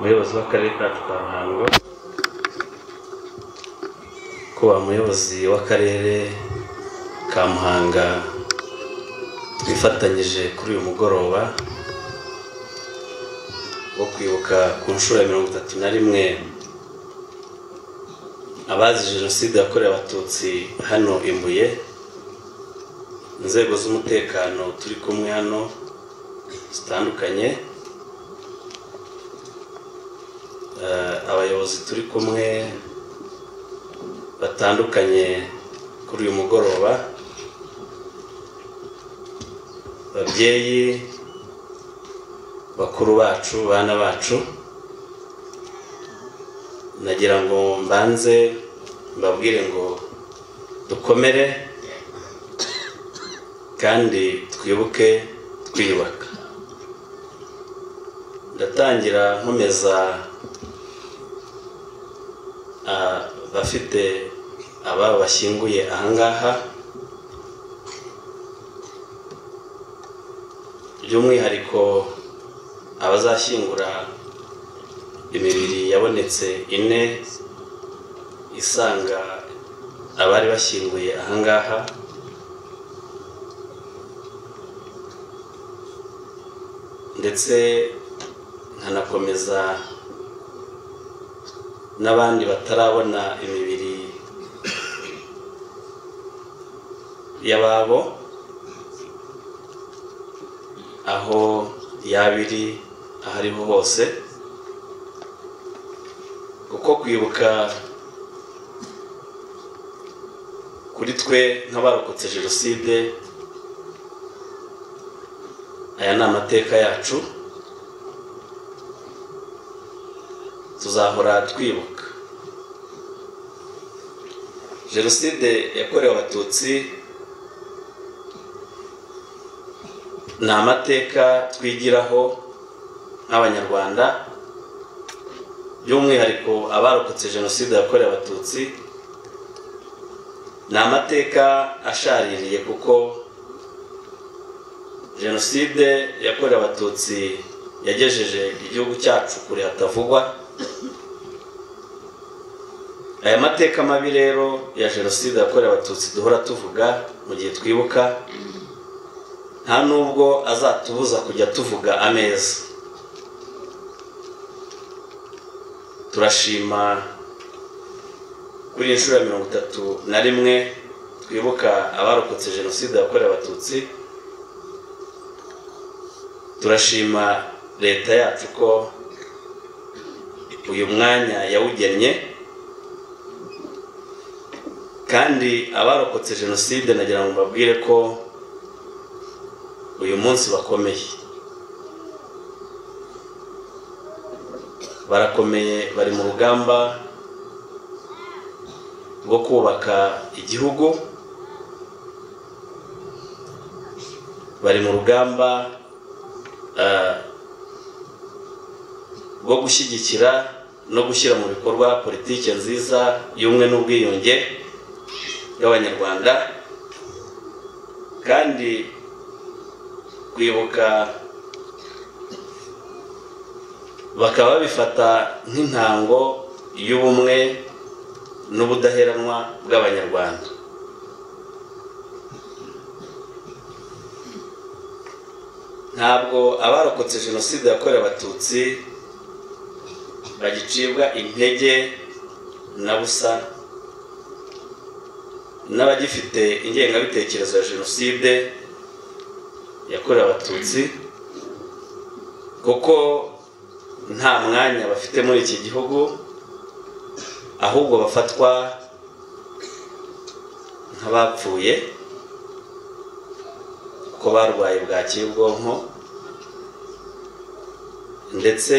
Umuyobozi w'akarere kacu ka Ruhango, kuba umuyobozi w'akarere ka Muhanga twifatanyije kuri uyu mugoroba wo kwibuka ku nshuro ya 31 abazize Jenoside yakorewe Abatutsi hano i Mbuye, inzego z'umutekano turi kumwe hano zitandukanye, abayobozi turi kumwe batandukanye kuri uyu mugoroba, babyeyi, bakuru bacu, bana bacu, nagira ngo mbanze mbabwire ngo dukomere kandi twibuke twiyubaka. Ndatangira nkomeza bafite ababo bashyinguye ahangaha, by'umwihariko abazashyingura imibiri yabonetse ine isanga abari bashyinguye ahangaha. Ndetse nkanakomeza n'abandi batarabona imibiri y'ababo aho yabiri ahariho hose, kuko kwibuka kuri twe nk'abarokotse Jenoside aya ni amateka yacu, tuzahora twibuka. Jenoside yakorewe Abatutsi ni amateka twigiraho nk'Abanyarwanda, by'umwihariko abarokotse Jenoside yakorewe Abatutsi. Ni amateka ashaririye kuko Jenoside yakorewe Abatutsi yagejeje igihugu cyacu kure hatavugwa. Aya mateka mabi rero ya Jenoside yakorewe Abatutsi duhora tuvuga mu gihe twibuka, nta nubwo azatubuza kujya tuvuga ameza. Turashima kuri inshuro ya 31 twibuka abarokotse Jenoside yakorewe Abatutsi. Turashima leta yacu ko uyu mwanya yawugennye, kandi abarokotse Jenoside nagira ngo mbabwire ko uyu munsi bakomeye, barakomeye, bari mu rugamba rwo kubaka igihugu, bari mu rugamba rwo gushyigikira no gushyira mu bikorwa politike nziza y'ubumwe n'ubwiyunge bw'Abanyarwanda. Kandi kwibuka bakaba babifata nk'intango y'ubumwe n'ubudaheranwa bw'Abanyarwanda. Ntabwo abarokotse Jenoside yakorewe Abatutsi bagicibwa intege na busa n'abagifite ingengabitekerezo ya Jenoside yakorewe Abatutsi, kuko nta mwanya bafite muri iki gihugu, ahubwo bafatwa nk'abapfuye kuko barwaye bwaki y'ubwonko, ndetse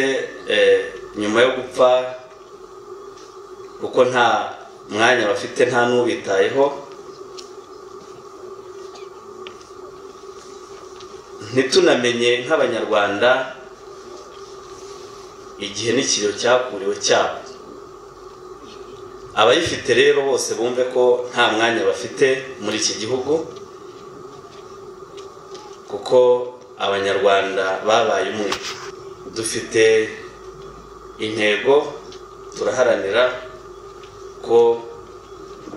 nyuma yo gupfa kuko nta mwanya bafite, nta n'ubitayeho. Ntitunamenye nk'Abanyarwanda igihe n'ikiriyo cyakuriwe cyabo. Abayifite rero bose bumve ko nta mwanya bafite muri iki gihugu, kuko Abanyarwanda babaye umwe. Dufite Intego turaharanira ko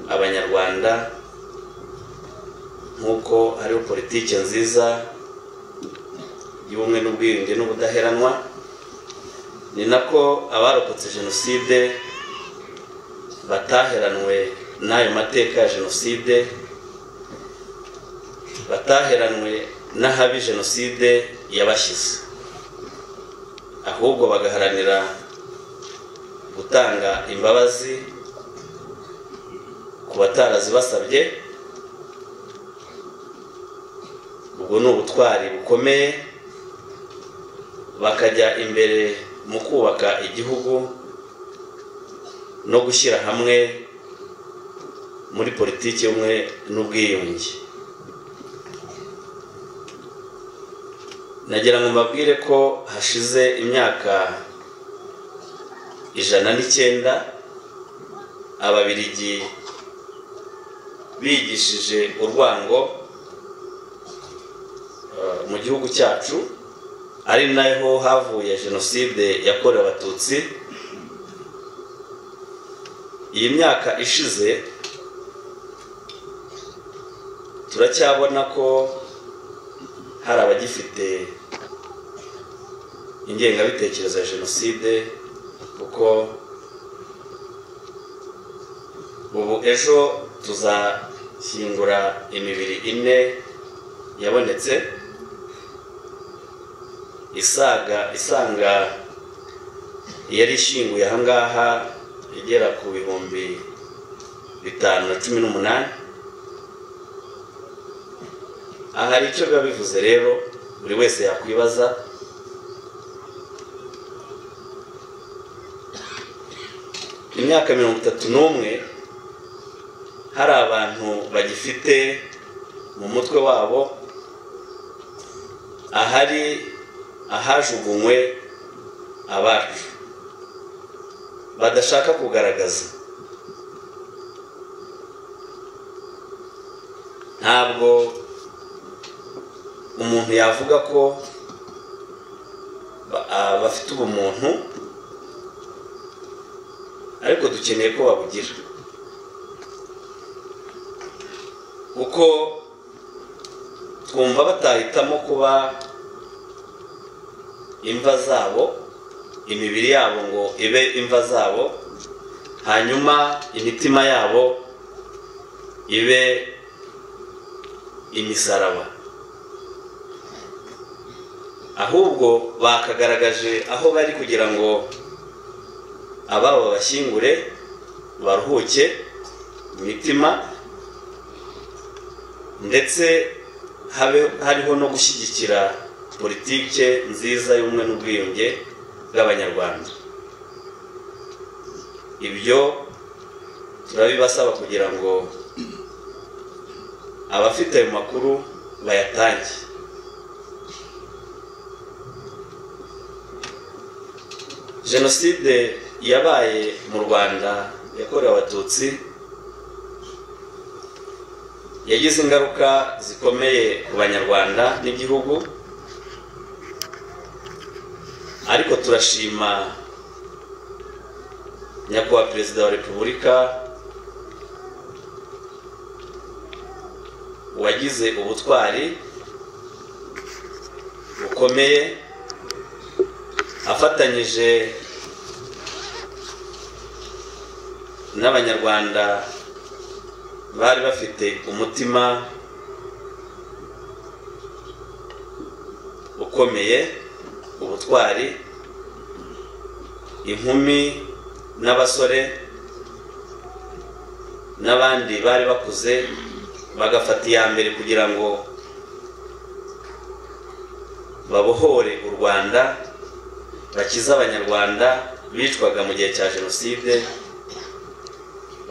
Abanyarwanda, nk'uko hariho politiki nziza y'ubumwe n'ubwiyunge n'ubudaheranwa, ni nako abarokotse jenoside bataheranwe n'ayo mateka ya jenoside, bataheranwe n'ahabi jenoside yabashyize, ahubwo bagaharanira gutanga imbabazi ku batarazibasabye. Ubwo ni ubutwari bukomeye, bakajya imbere mu kubaka igihugu no gushyira hamwe muri politiki y'ubumwe n'ubwiyunge. Nagira ngo mbabwire ko hashize imyaka 109 Ababirigi bigishije urwango mu gihugu cyacu, ari naho havuye jenoside yakorewe Abatutsi. Iyi myaka ishize turacyabona ko hari abagifite ingengabitekerezo ya jenoside, kuko ubu ejo tuzashyingura imibiri 4 yabonetse isanga yari ishyinguye ahangaha igera ku 5018. Aha hari icyo biba bivuze rero, buri wese yakwibaza. Imyaka 31 hari abantu bagifite mu mutwe wabo ahari ahajugunywe abacu badashaka kugaragaza. Ntabwo umuntu yavuga ko bafite ubumuntu, ariko dukeneye ko babugira, kuko twumva batahitamo kuba imva zabo, imibiri yabo ngo ibe imva zabo, hanyuma imitima yabo ibe imisaraba. Ahubwo bakagaragaje aho bari kugira ngo ababo bashyingure baruhuke imitima, ndetse habe hariho no gushyigikira politike nziza y'ubumwe n'ubwiyunge bw'Abanyarwanda. Ibyo turabibasaba kugira ngo abafite ayo makuru bayatange. Jenoside yabaye mu Rwanda yakorewe Abatutsi yagize ingaruka zikomeye ku Banyarwanda n'igihugu, ariko turashima Nyakubahwa Perezida wa Repubulika wagize ubutwari bukomeye, afatanyije n'Abanyarwanda bari bafite umutima ukomeye, ubutwari, inkumi n'abasore n'abandi bari bakuze bagafata iya mbere kugira ngo babohore u Rwanda, bakize Abanyarwanda bicwaga mu gihe cya jenoside,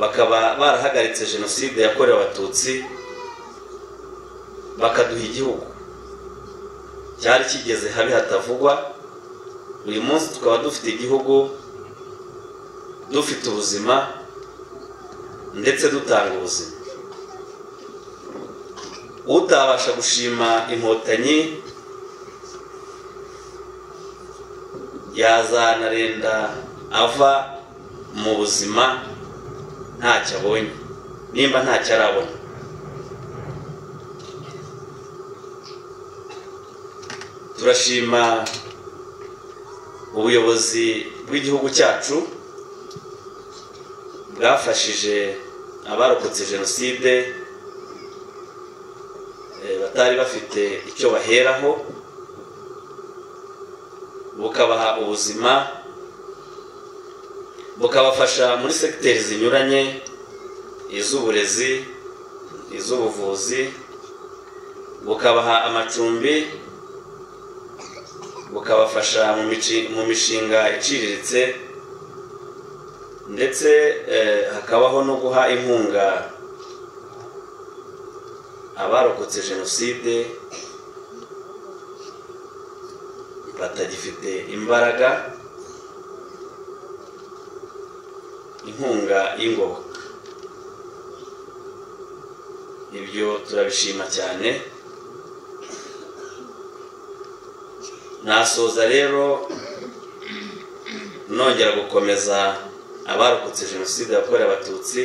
bakaba barahagaritse jenoside yakorewe Abatutsi, bakaduha igihugu cyari kigeze habi hatavugwa. Uyu munsi tukaba dufite igihugu, dufite ubuzima, ndetse dutanga ubuzima. Utabasha gushima Inkotanyi Yazanarenda ava mu buzima ntacyo abonye, nimba ntacyo arabona. Turashima ubuyobozi bw'igihugu cyacu bwafashije abarokotse jenoside batari bafite icyo baheraho, bukabaha ubuzima, bukabafasha muri segiteri zinyuranye, iz'uburezi, iz'ubuvuzi, bukabaha amacumbi, bukabafasha mu mishinga iciriritse, ndetse hakabaho no guha inkunga abarokotse jenoside batagifite imbaraga, inkunga y'ingoboka. Ibyo turabishima cyane. Nasoza rero nongera gukomeza abarokotse jenoside yakorewe Abatutsi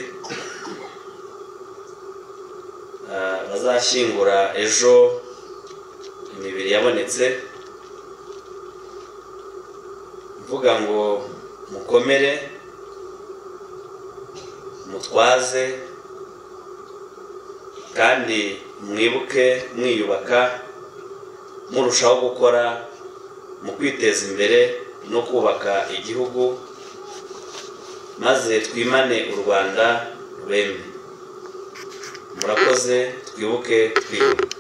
bazashyingura ejo imibiri yabonetse, mvuga ngo mukomere, mutwaze, kandi mwibuke mwiyubaka, murushaho gukora mu kwiteza imbere no kubaka igihugu, maze twimane u Rwanda rwemye. Murakoze, twibuke twiyubaka.